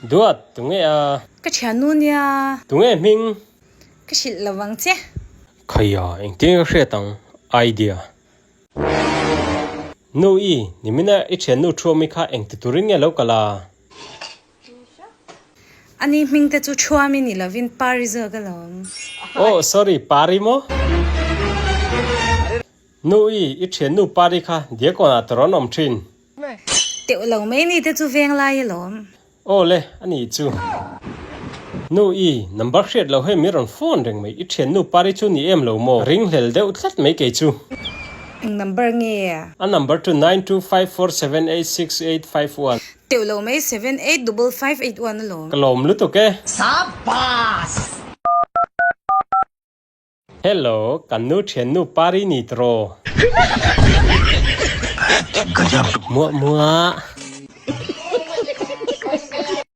Duat, tunge a? Ka thiannu nia. Tunge hming? Ka hrilh lo vang che. Khaia, engtin ka hriat ang? Idea. Nu i, nimina i thiannu Thuami kha engti turin nge lo kal a? Ani hming te chu Thuami ni lovin Pari zawk alawm. Oh, sorry, Pari maw? Nu i, i thiannu Pari kha Diakona te rawn awm thin. Teuh lo mai ni te chu veng lai alawm. Aw le, a nih chu. Nu i, number hriat loh hei min rawn phone reng mai, i thiannu Pari chu ni em lo maw? Ka ringhlel deuh tlat mai kei chu. Eng number nge? A number chu 9254786851. Teuh lo mai, 785581 alawm. Ka lawm lutuk e. Hello, kan nu thiannu Pari ni tiraw? Muah muah.